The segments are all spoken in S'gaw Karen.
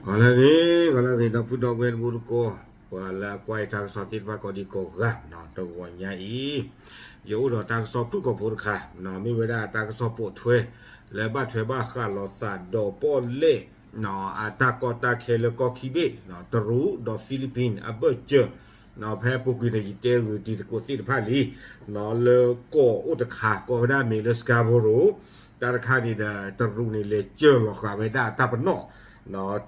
ဂီၤလၢအဂ့ၤ, ဂီၤလၢအဂ့ၤ ဒီပုၢ်ဒီဝဲၢ်တံၤသကိး, ပှၤလၢအကွၢ်တၢ်ကစီၣ်သ့ၣ်တဖၣ်ကိးဒံကိးဂၤ, တဂီၤညါအံၤ ယအိၣ်ဒီးတၢ်ကစီၣ်ဖုၣ်ကိာ်ဖိတခါ, မ့ၢ်ဝဲဒၣ်တၢ်ကစီၣ်ပိာ်ထွဲ လၢဘၣ်ထွဲဘၣ်ဃးလိာ်သးဒီးပီၣ်လဲၣ် အတၢ်ကီတၢ်ခဲလၢကီၢ်ခံဘ့ၣ်, တရူးဒီး Philippines အဘၢၣ်စၢၤ, ဖဲအပူၤကွံာ်န့ၣ် ယတဲဂုာ်တံၤသကိးသ့ၣ်တဖၣ်လံ, လၢကီၢ်အိၣ်တခါ ကိးဝဲဒၣ်မ့ၢ်လၢ Scarborough, တၢ်တခါန့ၣ်ဒီး တရူးန့ၣ် လဲၤစၢၤလီၤဃာ်ဝဲဒၣ်အတၢ်ပနီၣ်,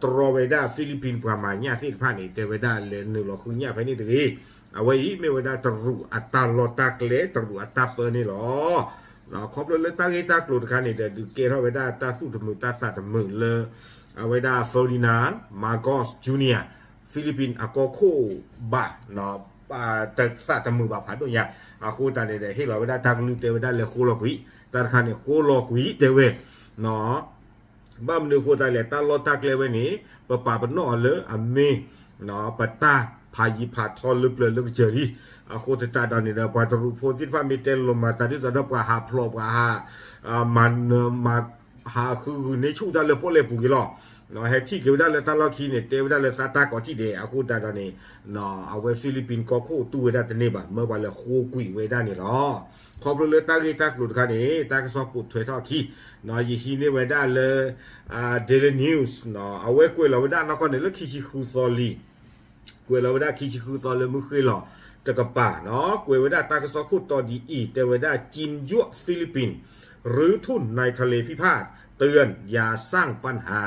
တြီဝဲဒၣ် Philippines ပှၤမၤညၣ်သ့ၣ်တဖၣ်န့ၣ် တဲဝဲဒၣ်လဲၤနုာ်လီၤဃုညၣ်ဖဲန့ၣ်တဂ့ၤ, အဝဲအံၤမ့ၢ်ဝဲဒၣ်တရူးအတၢ်လီၢ်တၢ်ကျဲ တရူးအတၢ်ပၢန့ၣ်လီၤ. ခီဖျိလၢတၢ်ဂ့ၢ်တၢ်ကျိၤတခါန့ၣ်ဒီး ဒုးကဲထီၣ်ဝဲဒၣ်တၢ်သူၣ်တမုာ်တၢ်သးတမုာ်လၢ အဝဲဒၣ် Ferdinand Marcos Junior Philippines အကီၢ်ခိၣ်ဘၣ် သးတမုာ်ဘၣ်ဖးဒိၣ်ညါ, အဃိသတးန့ၣ်ဒီး ဟ့ၣ်လီၤဝဲဒၣ်တၢ်ကလုၢ်တဲဝဲဒၣ်လဲၤဃိလီၤကွံာ်, တၢ်တခါန့ၣ် ဃိလီၤကွံာ်တဲဝဲ, ဘၣ်မနုၤအဃိသတးလဲၣ် တၢ်လီၢ်တၢ်ကျဲဝဲန့ၣ် ပပာ်ပနီၣ်အီၤလၢအမ့ၢ် ပတၢ်ဖးယံၤဖးထီလၢပျၢၤလၢကစၢၤလံ, အဃိသတးဒီးန့ၣ်ဒီး ပှၤတရူးဖိသ့ၣ်တဖၣ်မ့ၢ်တဲလိာ်မၤသးဒ်သိးဒီးပှၤဟးဖျိး ပှၤဟး မၤနၢၤမၤ ဟးဃုဂုာ်န့ၢ်ဆူၣ်တၢ်လၢပီၣ်လဲၣ်ပူၤက့ၤလီၤ. ဟဲထံၣ်က့ၤဝဲဒၣ်လၢတၢ်လီၢ်ခံန့ၣ် တဲဝဲဒၣ်လၢသးတၢ်ကိးထံၣ်ဒဲး အဃိသတးဒီးန့ၣ် အဝဲ Philippines ကီၢ်ခိၣ်တူၢ်ဝဲဒၣ်တန့ၢ်ဘၣ် မၢပှၤလဲၤဃိကွံာ်ဝဲဒၣ်န့ၣ်လီၤ. ခီဖျိလၢတၢ်ဂ့ၢ်တၢ်ကျိၤတခါန့ၣ် တၢ်ကစီၣ်ပိာ်ထွဲထီၣ်အခံ ယဟံးန့ၢ်ဝဲဒၣ်လၢ Daily News အဝဲကွဲးလီၤဝဲဒၣ်နီၢ်ကီၢ်န့ၣ်လၢခံဆံဃုသီလံ ကွဲးလီၤဝဲဒၣ်ခံဆံဃုသီလၢမုၢ်ဃ့ၢ်လီၤတကပၤနီၤ, ကွဲးဝဲဒၣ်တၢ်ကစီၣ်ခိၣ်တီဒ်အံၤ တဲဝဲဒၣ် ကၠိၣ်ယွၣ် Philippines รื้อทุ่นในทะเลพิพาท เตือนอย่าสร้างปัญหา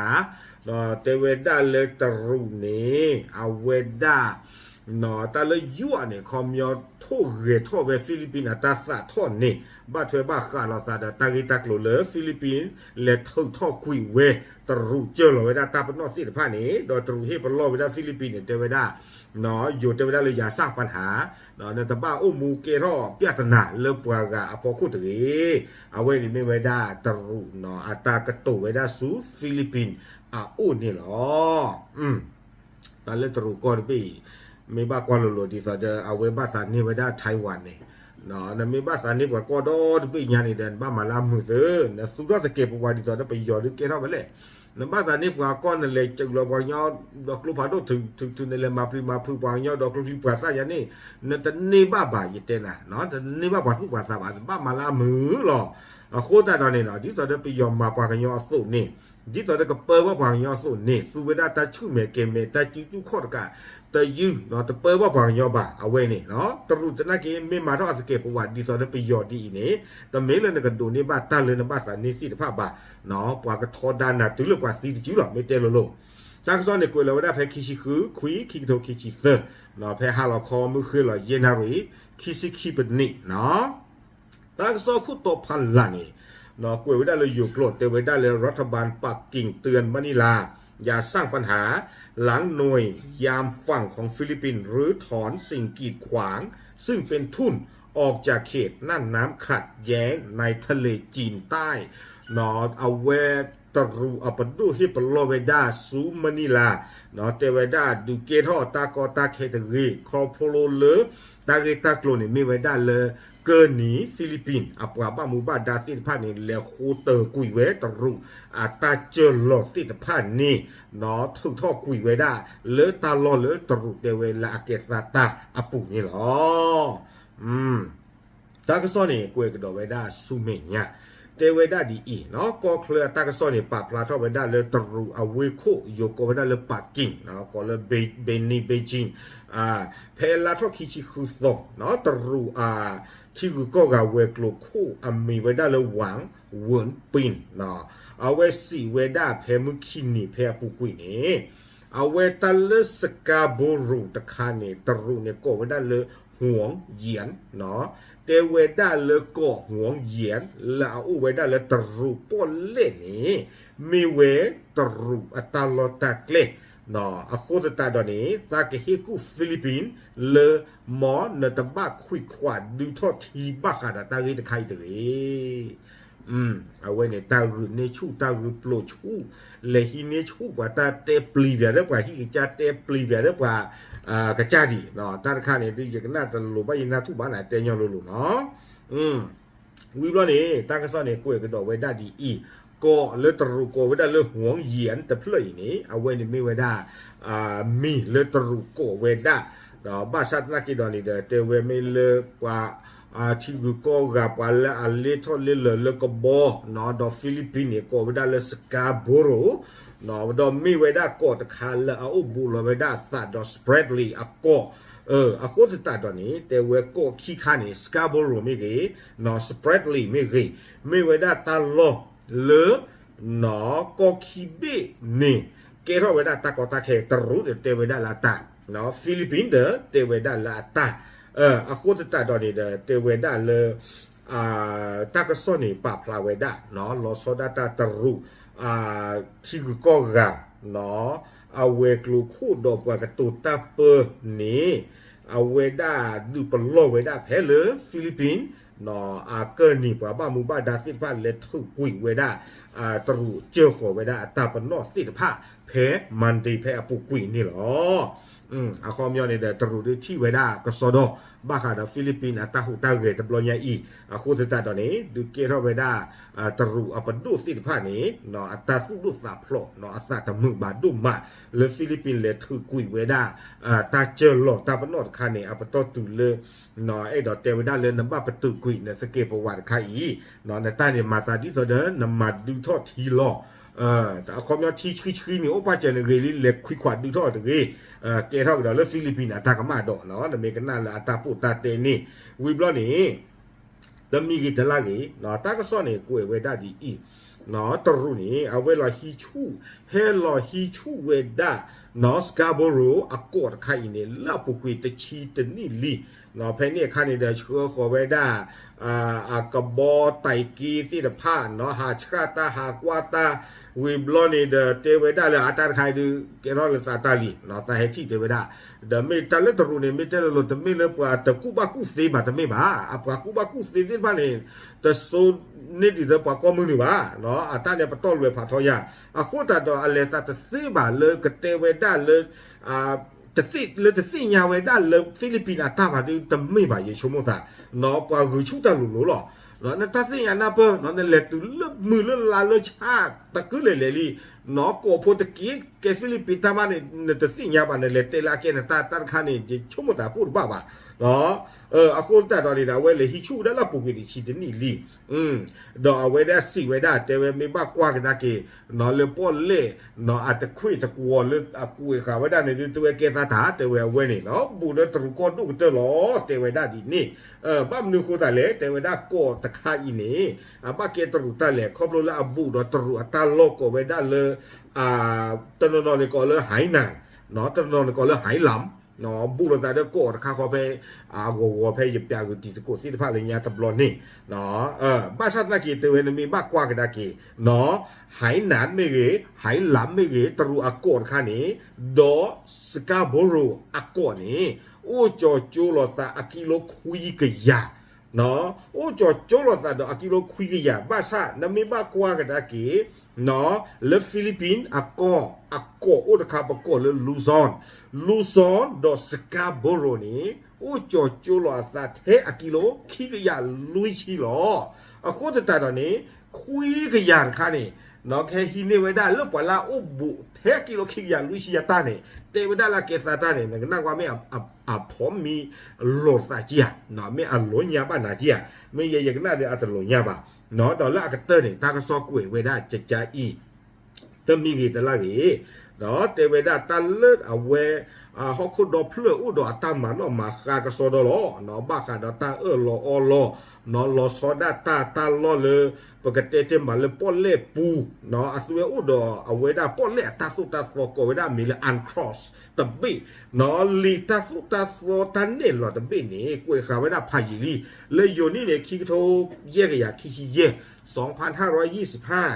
တဲဝဲဒၣ်လၢတရူးန့ၣ် အဝဲဒၣ် တၢ်လၢယွၤန့ၣ် ခီပညီထိၣ်ဂဲၤထီၣ်ဝဲ Philippines အတၢ်သးထီၣ်န့ၣ် ဘၣ်ထွဲဘၣ်ဃးလိာ်သးဒီးတၢ်ဂ့ၢ်တၢ်ကျိၤလၢ Philippines လဲၤထုးထီၣ်ကွံာ်ဝဲ တရူးစၢၤလီၤဝဲဒၣ်တၢ်ပနီၣ်သ့ၣ်တဖၣ်န့ၣ် ဒီးတရူးဟ့ၣ်ပလီၢ်ဝဲဒၣ် Philippines န့ၣ် တဲဝဲဒၣ် ယိၤတဲဝဲဒၣ်လၢ อย่าสร้างปัญหา နတဘၣ်အိၣ်မူကဲထီၣ် ပြဿနာ လၢပှၤဂၤအဖီခိၣ်တဂ့ၤ. အဝဲန့ၣ်မ့ၢ်ဝဲဒၣ်တရူး အတၢ်ကတိၤဝဲဒၣ်ဆူ Philippines အအိၣ်န့ၣ်လီၤ. တၢ်လၢတရူးကီၢ်တဘ့ၣ်အံၤ မ့ၢ်ဘၣ်ကွၢ်လိၤလိၤဒ်သိးဒီး အဝဲဘၣ်သးန့ၢ်ဝဲဒၣ် Taiwan န့ၣ်, နမ့ၢ်ဘၣ်သးန့ၢ်ပှၤကီၢ်ဒီတဘ့ၣ်ညါန့ၣ်ဒီး နဘၣ်မၤလၢအမုာ်သု, နသူၣ်ထီၣ်သကဲးပဝးဒ်သိးဒီးပယီၤဒုးကဲထီၣ်ဝဲလဲၣ်. နဘၣ်သးန့ၢ်ပှၤကီၢ် နလဲၤစူးလီၤပှၤကညီဒီးကျိဖးဒိၣ်ထုးထုး နလဲၤမၤပျံၤမၤဖုးပှၤကညီဒီးကျိချံပှၤသၣ်ယါန့ၣ် နတန့ၢ်ဘၣ်ဘၣ် ယတဲနၤ, တန့ၢ်ဘၣ်ပှၤသူၣ်ပှၤသးဘၣ်, နဘၣ်မၤလၢအမုာ်လီၤ. အဃိသတးဒီးန့ၣ်ဒီး ဒ်သိးဒီးပယီၤမၤပှၤကညီအသိးန့ၣ် ဒ်သိးဒီးကပၢဘၣ်ပှၤကညီအသိးန့ၣ် သူဝဲဒၣ်တၢ်ဆူၣ်မဲာ်ကဲၤမဲာ် တၢ်စုတူၢ်ခီၣ်တကး တယုၢ် တပၢဘၣ်ပှၤကညီဘၣ်. အဝဲန့ၣ် တရူးသနာ်က့ မ့ၢ်မၤထီၣ်အသကဲးပဝးဒ်သိးဒီးပယီၤဒ်အံၤန့ၣ် တမ့ၢ်လၢနကဒိးန့ၢ်ဘၣ်တၢ်လၢနဘၣ်သးန့ၢ်သ့ၣ်တဖၣ်ဘၣ်. ပှၤကထီဒါနၤတုၤလၢပှၤသံတစုလီၤ မ့ၢ်တဲလိၤလိၤ. တၢ်ကစီၣ်န့ၣ်ကွဲးလီၤဝဲဒၣ်ဖဲခံဆံဃု ခွံ ခံကထိခံဆံသၢ, ဖဲဟါလီၤခီမုၢ်ဃ့ၢ်လီၤယဲၢ်နၣ်ရံၣ် ခံဆံခံပနံးနီၤ. တၢ်ကစီၣ်ခိၣ်တီဖးလၢ်န့ၣ် ကွဲးဝဲဒၣ်လၢယိၤကျိာ် တဲဝဲဒၣ်လၢ รัฐบาลปักกิ่งเตือนมะนิลาอย่าสร้างปัญหา หลังหน่วยยามฝั่งของฟิลิปปินส์รื้อถอนสิ่งกีดขวาง ซึ่งเป็นทุ่นออกจากเขตน่านน้ำขัดแย้งในทะเลจีนใต้ အဝဲတရူးအပဒိၣ်ဟ့ၣ်ပလီၢ်ဝဲဒၣ်ဆူမနံၤလါ တဲဝဲဒၣ်ဒုးကဲထီၣ်တၢ်ကီတၢ်ခဲတဂ့ၤ ခီဖျိလၢ တၢ်ဂ့ၢ်တၢ်ကျိၤန့ၣ် မ့ၢ်ဝဲဒၣ်လၢ ကၢနံၤ Philippines အပှၤဘၣ်မူဘၣ်ဒါသ့ၣ်တဖၣ်န့ၣ် လဲၤဃိတၢၤကွံာ်ဝဲတရူး အတၢ်စၢၤလီၤသ့ၣ်တဖၣ်န့ၣ် ထုးထီၣ်ကွံာ်ဝဲဒၣ် လၢတၢ်လီၢ်လၢတရူးတဲဝဲလၢအကဲသးတၢ်အပူၤန့ၣ်လီၤ. တၢ်ကစီၣ်န့ၣ် ကွဲးကဒီးဝဲဒၣ်ဆူမဲာ်ညါ တဲဝဲဒၣ်ဒ်အံၤနီၤ, ကီၢ်ချၢအတၢ်ကစီၣ်န့ၣ် ပာ်ဖျါထီၣ်ဝဲဒၣ်လၢတရူးအဝ့ၢ်ခိၣ် ယိၤကိးဝဲဒၣ်လၢ Peking ကိးလၢ Beijing, Beijing ဖဲလါထီၣ်ခံဆံဃုသီ တရူးအထံဂုၤကီၢ်ဂၤဝဲၤကျိၤခိၣ်အမံၤဝဲဒၣ်လၢ Wang Wenbin အဝဲစံးဝဲဒၣ်ဖဲမုၢ်ခံနံၤဖဲအပူၤကွံာ်န့ၣ် အဝဲတၢ်လၢ Scarborough တခါန့ၣ် တရူးန့ၣ်ကိးဝဲဒၣ်လၢ Hualien တဲဝဲဒၣ်လၢကီၢ် Hualien လၢအအိၣ်ဝဲဒၣ်လၢတရူးပီၣ်လဲၣ်န့ၣ် မ့ၢ်ဝဲတရူးအတၢ်လီၢ်တၢ်ကျဲ အဃိသတးဒီးန့ၣ် သးကဟ့ၣ်ကူၣ် Philippines လၢ မ်နတဘၣ်ခွံၣ်ခွါဒုးထီၣ်ထံဘၣ်ဃးဒီးတၢ်ဂ့ၢ်တခါအံၤတဂ့ၤ. အဝဲန့ၣ် တၢ်ဂုာ်န့ၢ်ဆူၣ် တၢ်ဂုာ်ပျိာ်ဆူၣ် လဲၤဟံးန့ၢ်ဆူၣ်ပှၤ တၢ်တဲပျံၤပျးဒီးပှၤဟံၣ်ကစၢ် တဲပျံၤပျးဒီးပှၤ ကစၢ်ဒံး တၢ်တခါန့ၣ် ဒုးယကနၣ်တလိၤဘၣ် ယနၢ်ထူၣ်ဘၣ်နၤ တဲညီလိၤလိၤနီၤ. ဝံၤဘျီန့ၣ် တၢ်ကစီၣ်န့ၣ် ကွဲးကဒီးဝဲဒၣ်ဒ်အံၤ ကီးလၢတရူးကိးဝဲဒၣ်လၢ Huang Yan တဖျၢၣ်အံၤန့ၣ် အဝဲန့ၣ်မ့ၢ်ဝဲဒၣ် မံၤလၢတရူးကိးဝဲဒၣ်, ဒီးဘၣ်ဆၣ်သနာ်က့ဒီးန့ၣ်ဒီး တဲဝဲမ့ၢ်လၢပှၤ ထံဂုၤကီၢ်ဂၤ ပှၤလၢအလဲၤထီၣ်လဲၤလီၤလၢကဘီ, ဒီး Philippines န့ၣ် ကိးဝဲဒၣ်လၢ Scarborough, ဒီးမ့ၢ်ဝဲဒၣ်ကီးတခါလၢအအိၣ်ဘူးလီၤဝဲဒၣ်အသးဒီး Spratly အကီး, အဃိသတးဒီးန့ၣ် တဲဝဲကီးခံခါန့ၣ် Scarborough မ့ၢ်ဂ့ၤ, Spratly မ့ၢ်ဂ့ၤ, မ့ၢ်ဝဲဒၣ်တၢ်လီၢ်လၢ ကီၢ်ခံဘ့ၣ်န့ၣ် ကဲထီၣ်ဝဲဒၣ်တၢ်ကီတၢ်ခဲ, တရူးဒီးတဲဝဲဒၣ်လၢအတၢ်, Philippines ဒီးတဲဝဲဒၣ်လၢအတၢ်, အဃိသတးဒီးန့ၣ်ဒီး တဲဝဲဒၣ်လၢ တၢ်ကစီၣ်န့ၣ် ပာ်ဖျါဝဲဒၣ် လီၤဆီဒၣ်တၢ်တရူး ထံဂုၤကီၢ်ဂၤ အဝဲၤကျိၤခိၣ်ဒီးပှၤကတိၤတၢ်ပၢန့ၣ် အဝဲဒၣ်ဒုးပလီၢ်ဝဲဒၣ်ဖဲလၢ Philippines အကၢၢ်န့ၣ် ပှၤဘၣ်မူဘၣ်ဒါသ့ၣ်တဖၣ်လဲၤထုးကွံာ်ဝဲဒၣ် တရူးစၢဃီၤဝဲဒၣ်အတၢ်ပနီၣ်သ့ၣ်တဖၣ် ဖဲ Monday ဖဲအပူၤကွံာ်န့ၣ်လီၤ. အခီပညီန့ၣ်ဒီး တရူးဒုးထံၣ်ဝဲဒၣ်ကစီဒီ ဘၣ်ဃးဒီး Philippines အတၢ်ဟူးတၢ်ဂဲၤတဘျီညါအံၤ, အဃိသတးဒီးန့ၣ် ဒုးကဲထီၣ်ဝဲဒၣ် တရူးအပဒိၣ်သ့ၣ်တဖၣ်န့ၣ် အတၢ်သူၣ်ဒိၣ်သးဖျိး အသးတမုာ်ဘၣ်ဒိၣ်မး လၢ Philippines လဲၤထုးကွံာ်ဝဲဒၣ် တၢ်စၢလီၤတၢ်ပနီၣ်တခါန့ၣ် အပတီၢ်တုၤလၢ အဲၣ်ဒိးတဲဝဲဒၣ်လၢနဘၣ်ပတုာ်ကွံာ်နသကဲးပဝးတခါအံၤ, နတၢ်န့ၣ်မၤသးဒ်သိးဒီး နမၤဒုးထီၣ်ထံလီၤ, အခီပညီထံဆှံဆှံန့ၣ် အိၣ်ပာ်စၢၤနဂ့ၤလံ လဲၤခွံခွးဒုးထီၣ်တဂ့ၤ, ကဲထီၣ်ကဒီးလၢ Philippines အတၢ်ကမၣ်ဒီး နမ့ၢ်ကနၣ်လၢအတၢ်ပိာ်တၢ်တဲန့ၣ်, ဝံၤဘျီန့ၣ် တမံၤဂ့ၤတလါဂ့ၤ တၢ်ကစီၣ်န့ၣ် ကွဲးဝဲဒၣ်ဒ်အံၤ, တရူးန့ၣ် အဝဲလီၤဟံးဆူၣ် ဟဲလီၤဟံးဆူၣ်ဝဲဒၣ် Scarborough အကီးတခါအံၤန့ၣ် လၢအပူၤကွံာ်တဆံတနံၣ်လံ, ဖဲန့ၣ်အခါန့ၣ်ဒီး ဆှၢဃီၤဝဲဒၣ် အကဘီတၢ်က့သ့ၣ်တဖၣ် ဟးဆှၣ်တၢ်ဟးကွၢ်တၢ်, ဝံၤဘျီန့ၣ်ဒီး တဲဝဲဒၣ်လၢအတၢ်တခါအံၤဒုး ကဲထီၣ်လၢသးတၢ်လံ, သးဟဲထံၣ်တဲဝဲဒၣ်, ဒီးမ့ၢ်တၢ်လၢတရူးန့ၣ် မ့ၢ်တဲလၢလိၤ တမ့ၢ်လၢပှၤတကူၣ်ဘၣ်ကူၣ်သ့ဘၣ် တမ့ၢ်ဘၣ်, အပှၤကူၣ်ဘၣ်ကူၣ်သ့သ့ၣ်တဖၣ်န့ၣ် တစိန့ၢ်ဒံးလၢပှၤကိးမုၢ်နုာ်ဘၣ်, အတၢ်န့ၣ်ပတီၢ်လွဲၤဖးထီယၤ, အဃိသတးဒီးအလဲၤသးတသ့ဘၣ်လၢကတဲဝဲဒၣ်လၢ တသ့ၣ်လၢတသ့ၣ်ညါဝဲဒၣ်လၢ Philippines အတၢ်ဘၣ်ဒုးတမ့ၢ်ဘၣ် ယဆိကမိၣ်သး, ပှၤဂုာ်ဆူၣ်တၢ်လိၤလိၤလီၤ, နတၢ်သ့ၣ်ညါနၢ်ပၢၢ် နလဲၤတုၤလၢမုာ်လၢလါလၢဆၣ်တကုလဲၤလဲၤလံ, ကိးဖိတက့ၢ် ကဲ Philippines တၢ်မၤန့ၣ် နတသ့ၣ်ညါဘၣ် နလဲၤတဲလၢအကဲနတၢ်တၢ်တခါန့ၣ် ယဆိကမိၣ်သးပိၢ်တဘၣ်ဘၣ်, အဃိသတးဒီးန့ၣ်ဒီး အဝဲလဲၤဟံးဆူၣ်ဝဲဒၣ်လၢအပူၤကွံာ်တဆံတနံၣ်လံ ဒီးအဝဲဒၣ်စံးဝဲဒၣ် တဲဝဲမ့ၢ်ဘၣ်ကွၢ်ကဒါက့ၤ လၢပီၣ်လဲၣ် အတခွ့ၣ်တကွီၤလၢအကွဲးဃာ်ဝဲဒၣ်န့ၣ်ဒုး တဲဝဲကဲသးတၢ် တဲဝဲအဝဲန့ၣ် ဘူးဒီးတရူးကီၢ်ဒိၣ်ကတၢၢ်လီၤ တဲဝဲဒၣ်ဒ်န့ၣ်, ဘၣ်မနုၤအဃိသတးလဲၣ် တဲဝဲဒၣ်ကီးတခါအံၤန့ၣ် အဘၣ်ကဲတရူးတၢ်လဲၣ် ခီဖျိလၢအဘူးဒီးတရူးအတၢ်လီၢ်ကိးဝဲဒၣ်လၢ တနီၤနီၤန့ၣ်ကိးလၢ ဟဲနၤ တနီၤနီၤန့ၣ်ကိးလၢ ဟဲလၢ ဘူးလိာ်သးဒီးကီးတခါဃီဖဲ အဂီၤဂီၤဖဲယပျးဂုာ်တံၤသကိးသ့ၣ်တဖၣ်လၢညါတဘျီန့ၣ်, ဘၣ်ဆၣ်သနာ်က့ တဲဝဲနမ့ၢ်ဘၣ်ကွၢ်ကဒါက့ၤ ဟဲနၤမ့ၢ်ဂ့ၤ ဟဲလၢမ့ၢ်ဂ့ၤ တရူးအကီးတခါန့ၣ် ဒီး Scarborough အကီးန့ၣ် အိၣ်ကၠီၤကၠိလိာ်သးအကံလိခွံကယၤ အိၣ်ကၠီၤကၠိလိာ်သးဒီးအကံလိခွံကယၤ ဘၣ်ဆၣ် နမ့ၢ်ဘၣ်ကွၢ်ကဒါက့ၤ လၢ Philippines အကီၢ် အကီၢ်အိၣ်တခါပကိးလၢ Luzon, Luzon ဒီး Scarborough န့ၣ် အိၣ်ကၠီၤကၠိလိာ်အသးထဲအကံလိခံကယၤလွံၢ်ဆံလီၤ. အဃိသတးဒီးန့ၣ် ခွံကယၤတခါန့ၣ် ကဟဲဟံးန့ၢ်ဝဲဒၣ်လၢပှၤလၢအအိၣ်ဘူးထဲအကံလိခံကယၤလွံၢ်ဆံအတၢ်န့ၣ် တဲဝဲဒၣ်လၢအကဲသးတၢ်န့ၣ် နကနၣ်ကွၢ်မ့ၢ်အဖီမံလိာ်သးက့ဧါ, မ့ၢ်အလိာ်ညါဘၣ်နၤက့ဧါ, မ့ၢ်ယဲယကနၣ်ဒီးအတလိာ်ညါဘၣ်, ဒီးလၢအကတၢၢ်န့ၣ် တၢ်ကစီၣ်ကွဲးဝဲဒၣ်ကကါအံၤ တမံၤဂ့ၤတလါဂ့ၤ, ဒီးတဲဝဲဒၣ်တၢ်လၢအဝဲ ဟီၣ်ခိၣ်ဒီဖျၢၣ်အိၣ်ဒီးအတၢ်မၤနီၣ်မၤဃါကစီဒီလီၤ. ဘၣ်ဃးဒီးတၢ်အၢၣ်လီၤအီလီၤ လီၤဆီဒၣ်တၢ်တၢ်လီၢ်လၢ ပကတဲတ့ၢ်မးလၢပီၣ်လဲၣ်ပူၤ, အသုဝဲအိၣ်ဒီးအဝဲဒၣ်ပီၣ်လဲၣ်အတၢ်သိၣ်တၢ်သီကိးဝဲဒၣ်မ့ၢ်လၢ UNCLOS တဘ့ၣ်, လံာ်တၢ်သိၣ်တၢ်သီတၢ်နဲၣ်လီၤတဘ့ၣ်န့ၣ် ကွဲးဃာ်ဝဲဒၣ်ဖးယံာ်လံ, လၢယိၤနံၣ်န့ၣ် ခံကထိယဲၢ်ကယၤခံဆံယဲၢ်, စင်ဖးဟၣ်ရီယံာ်စံးဖး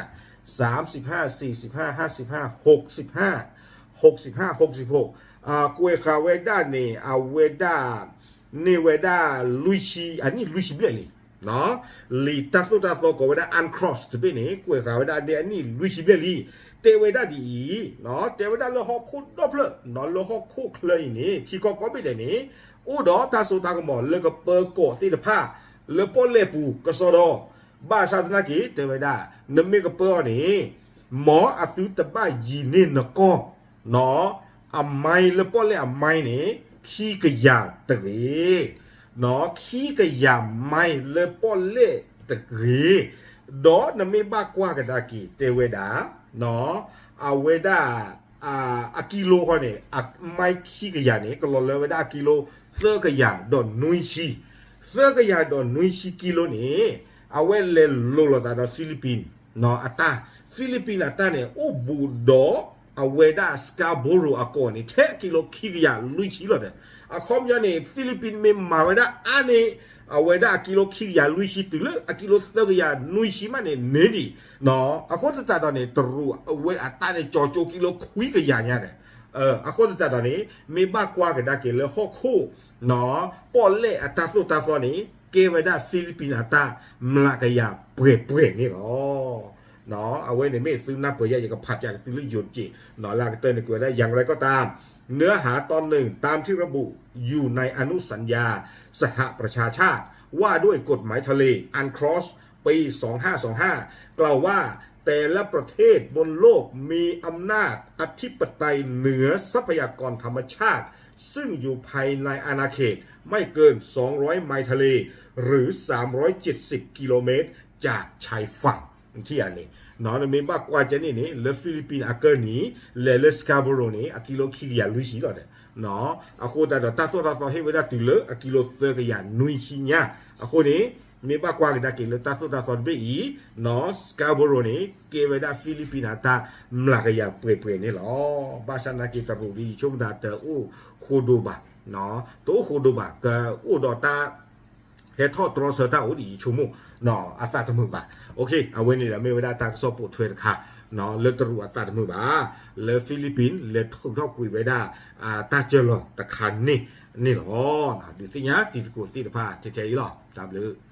စၢမ်စံးဖး စံးစံးဖး ဟၣ်စံးဖး ဟိးစံးဖး ဟိးစံးဖး ဟိးစံးဖး ကွဲးဃာ်ဝဲဒၣ်န့ၣ် အဝဲဒၣ် န့ၢ်ဝဲဒၣ်လွံၢ်ဆံ အနံၣ်လွံၢ်ဆံဘျဲၣ်လံ. လံာ်တၢ်သိၣ်တၢ်သီကိးဝဲဒၣ် UNCLOS တဘ့ၣ်န့ၣ် ကွဲးဃာ်ဝဲဒၣ်န့ၢ်အနံၣ်လွံၢ်ဆံဘျဲၣ်လံ. တဲဝဲဒၣ်ဒ်အံၤ, တဲဝဲဒၣ်လၢဟီၣ်ခိၣ်ဒီဖျၢၣ် လၢဟီၣ်ခိၣ်ချၢအံၤန့ၣ် ထံကီၢ်ကိးဘ့ၣ်ဒဲးန့ၣ် အိၣ်ဒီးတၢ်စိတၢ်ကမီၤလၢကပၢကီၢ်သ့ၣ်တဖၣ် လၢပီၣ်လဲၣ်ပူၤကစီဒီ ဘၣ်ဆၣ်သနာ်က့ တဲဝဲဒၣ် နမ့ၢ်ကပၢအီၤန့ၣ် မ်အသုတဘၣ်ယံၤန့ၢ်နကီၢ် အမံလၢပီၣ်လဲၣ်အမံန့ၣ် ခံကယၤတဂ့ၤ, ခံကယၤမံလၢပီၣ်လဲၣ်တဂ့ၤ, ဒီးနမ့ၢ်ဘၣ်ကွၢ်ကဒါက့ၤ တဲဝဲဒၣ် အဝဲဒၣ် အကံလိဃီန့ၣ် အမံခံကယၤန့ၣ် ကလီၤလၢဝဲဒၣ်အကံလိ သၢကယၤဒီးနွံဆံ, သၢကယၤဒီးနွံဆံကံလိန့ၣ် အဝဲလဲၤလိၤလိာ်သးဒီး Philippine အတၢ်, Philippine အတၢ်န့ၣ် အိၣ်ဘူးဒီးအဝဲဒၣ် Scarborough အကီၢ်န့ၣ် ထဲအကံလိခံကယၤလွံၢ်ဆံလီၤဒီး အခီပညီန့ၣ် Philippine မ့ၢ်မၤဝဲဒၣ်အါန့ၢ် အဝဲဒၣ်အကံလိခံကယၤလွံၢ်ဆံတုၤလၢအကံလိသၢကယၤနွံဆံမးန့ၣ်န့ၢ်ဒံး, အဃိသတးဒီးန့ၣ် တရူးအဝဲအတၢ်န့ၣ် ကၠီၤကၠိကံလိခွံကယၤညါဒီး အဃိသတးဒီးန့ၣ် မ့ၢ်ဘၣ်ကွၢ်ကဒါက့ၤလၢဟီၣ်ခိၣ် ပီၣ်လဲၣ်အတၢ်သိၣ်တၢ်သီန့ၣ် ကဲဝဲဒၣ် Philippine အတၢ် မျးကယၤပှဲၤပှဲၤန့ၣ်လီၤ. အဝဲန့ၣ်မ့ၢ်သုနၢ်ပၢၢ်ယဲ ယကဖးပၠးက့ၤသုလၢယိၤတက့ၢ် လၢအကတၢၢ်န့ၣ်ကွဲးဝဲဒၣ် อย่างไรก็ตาม เนื้อหาตอนหนึ่งตามที่ระบุ อยู่ในอนุสัญญาสหประชาชาติว่าด้วยกฎหมายทะเล UNCLOS ปี สองห้าสองห้า กล่าวว่าแต่ละประเทศบนโลกมีอำนาจอธิปไตยเหนือทรัพยากรธรรมชาติ ซึ่งอยู่ภายในอาณาเขตไม่เกิน สองร้อย ไมล์ทะเล หรือ สามร้อยเจ็ดสิบ กิโลเมตร จากชายฝั่ง ထံၣ်ဧါန့ၣ် နမ့ၢ်ဘၣ်ကွၢ်ကဲန့ၣ်န့ၣ် လၢ Philippine အကၢၢ်နံၤ လဲၤလၢ Scarborough န့ၣ် အကံလိခံကယၤလွံၢ်ဆံလီၤဒီး အဃိသတးဒီးတၢ်သိၣ်တၢ်သီဟ့ၣ်ဝဲဒၣ်တုၤလၢအကံလိသၢကယၤနွံဆံညါ အဃိန့ၣ် မ့ၢ်ဘၣ်ကွၢ်ကဒါက့ၤလၢတၢ်သိၣ်တၢ်သီတဘ့ၣ်အံၤ Scarborough န့ၣ် ကဲဝဲဒၣ် Philippine အတၢ်မျးကယၤပှဲၤပှဲၤန့ၣ်လီၤ. ဘၣ်ဆၣ်သနာ်က့တရူးဒ်ယဆိကမိၣ်တၢ်တအိၣ်ဃိဒိၣ်ဘၣ် တအိၣ်ဃိဒိၣ်ဘၣ် ကအိၣ်ဒီးတၢ် ဟဲထီၣ်တြီဆၢတၢ်အိၣ်ဒ်ယဆိကမိၣ် အသးတမုာ်ဘၣ်. အဝဲန့ၣ်ဒီးမ့ၢ်ဝဲဒၣ်တၢ်ကစီၣ်ပိာ်ထွဲတခါ လၢတရူးအသးတမုာ်ဘၣ် လၢ Philippine လဲၤထုးထီၣ်ကွံာ်ဝဲဒၣ် တၢ်စၢလီၤတခါန့ၣ်န့ၣ်လီၤ. ဒုးသ့ၣ်ညါတံၤသကိးသ့ၣ်တဖၣ်ထဲထဲအံၤလီၤ. တၢ်ဘျုး